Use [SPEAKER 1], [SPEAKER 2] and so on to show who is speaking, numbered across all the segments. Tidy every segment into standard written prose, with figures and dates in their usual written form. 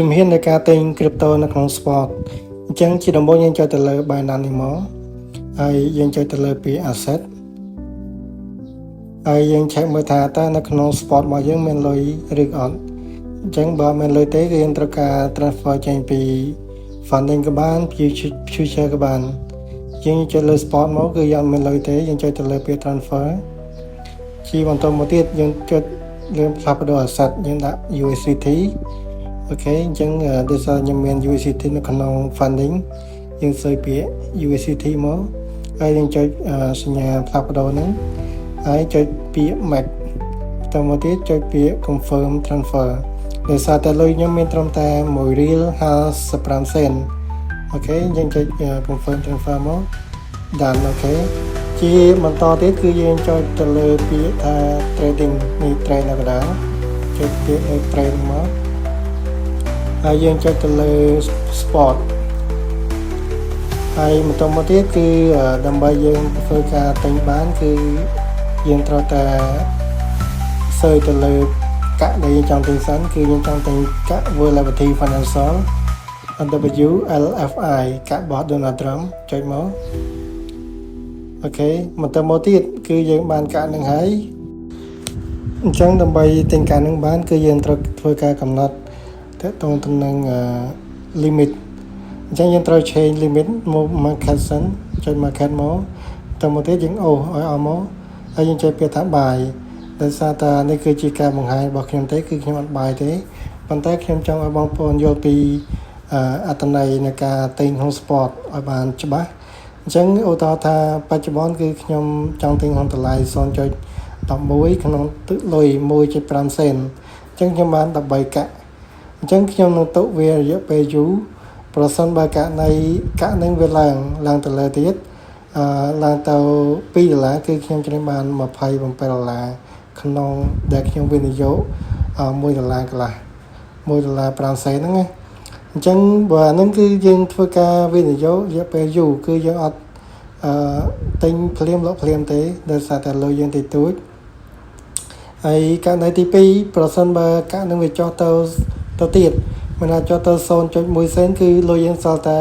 [SPEAKER 1] ជំហាននៃការទិញ crypto នៅក្នុង spot អញ្ចឹងជាដំបូងយើងចុចទៅលើ Binance នេះមកហើយយើងចុចទៅលើពាក្យ asset ហើយយើងឆែកមើលថាតើនៅក្នុង spot របស់យើងមានលុយឬក៏អត់អញ្ចឹងបើមានលុយទេគឺយើងត្រូវការ transfer ចេញពី funding ក៏បាន future ក៏បានយើងចុចលើ spot មកគឺយើងអត់មានលុយទេយើងចុចទៅលើពាក្យ transfer ជាបន្តមកទៀតយើងចុចលើផ្លាស់ប្ដូរ asset យើងដាក់ USDT OK អញ្ចឹងដោយសារខ្ញុំមាន USDT នៅក្នុង funding យើង search ពាក្យ USDT មកហើយយើងចុចសញ្ញាផ្លាស់ប្ដូរហ្នឹងហើយចុចពាក្យ max បន្តមកទៀតចុចពាក្យ confirm transfer ដោយសារតែលុយខ្ញុំមានត្រឹមតែ1រៀល55សេន OK យើងចុច confirm transfer មក done OK ជាបន្តទៀតគឺយើងចុចទៅលើពាក្យថា trading នេះ trade នៅកណ្ដាលចុចពាក្យលើ trade មកហើយយើងចុចទៅលើ spot ហើយបន្តមកទៀតគឺដើម្បីយើងធ្វើការទិញបានគឺយើងត្រូវតែ search ទៅលើកាក់ដែលយើងចង់ទិញសិនគឺយើងចង់ទិញកាក់ World Liberty Financial WLFI កាក់របស់ Donald Trump ចុចមក OK បន្តមកទៀតគឺយើងបានកាក់នឹងហើយអញ្ចឹងដើម្បីទិញកាក់នឹងបាន គឺយើងត្រូវធ្វើការកំណត់ទាក់ទងទៅនឹង limit អញ្ចឹងយើងត្រូវ change limit មក market សិនចុច market មកបន្តមកទៀតយើងអូសឲ្យអស់មកហើយយើងចុចពាក្យថា buy ដោយសារតែនេះគឺជាការបង្ហាញរបស់ខ្ញុំទេគឺខ្ញុំអត់ buy ទេប៉ុន្តែខ្ញុំចង់ឲ្យបងប្អូនយល់ពីអត្ថន័យនៃការទិញក្នុង spot ឲ្យបានច្បាស់អញ្ចឹងឧទាហរណ៍ថាបច្ចុប្បន្នគឺខ្ញុំចង់ទិញក្នុងតម្លៃ0.11ក្នុងទឹកលុយ1.5សេនអញ្ចឹងខ្ញុំបាន13កាក់អញ្ចឹងខ្ញុំនឹងទុកវារយៈពេលយូរប្រសិនបើករណីកាក់នឹងវាឡើងឡើងទៅលើទៀតអឺឡើងទៅ2ដុល្លារគឺខ្ញុំចំណេញបាន27ដុល្លារក្នុងដែលខ្ញុំវិនិយោគ1ដុល្លារកន្លះ1ដុល្លារ5សេនហ្នឹងណាអញ្ចឹងបើអាហ្នឹងគឺយើងធ្វើការវិនិយោគរយៈពេលយូរគឺយើងអត់អឺទិញភ្លាមលក់ភ្លាមទេដោយសារតែលុយយើងតិចតួចហើយករណីទី2ប្រសិនបើកាក់នឹងវាចុះទៅទៅទៀតមិនថាចុះទៅ0.1សេនគឺលុយយើងសល់តែ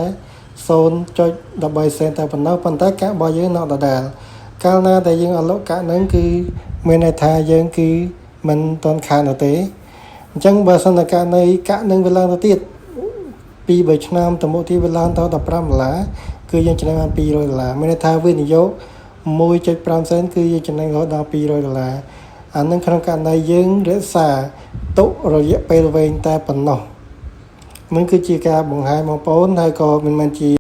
[SPEAKER 1] 0.13សេនតែប៉ុណ្ណោះប៉ុន្តែកាក់របស់យើងនៅដដែលកាលណាដែលយើងអត់លក់កាក់ហ្នឹងគឺមានន័យថាយើងគឺមិនទាន់ខាតនោះទេអញ្ចឹងបើសិនតែករណីកាក់នឹងវាឡើងទៅទៀតពី3ឆ្នាំទៅមុខទៀតវាឡើងទៅ15ដុល្លារគឺយើងចំណេញបាន200ដុល្លារមានន័យថាវិនិយោគ1.5សេនគឺយើងចំណេញរហូតដល់200ដុល្លារអានឹងក្នុងករណីយើងរក្សាទុករយៈពេលវែងតែប៉ុណ្ណោះនឹងគឺជាការបង្ហាញបងប្អូនហើយក៏មិនមែនជា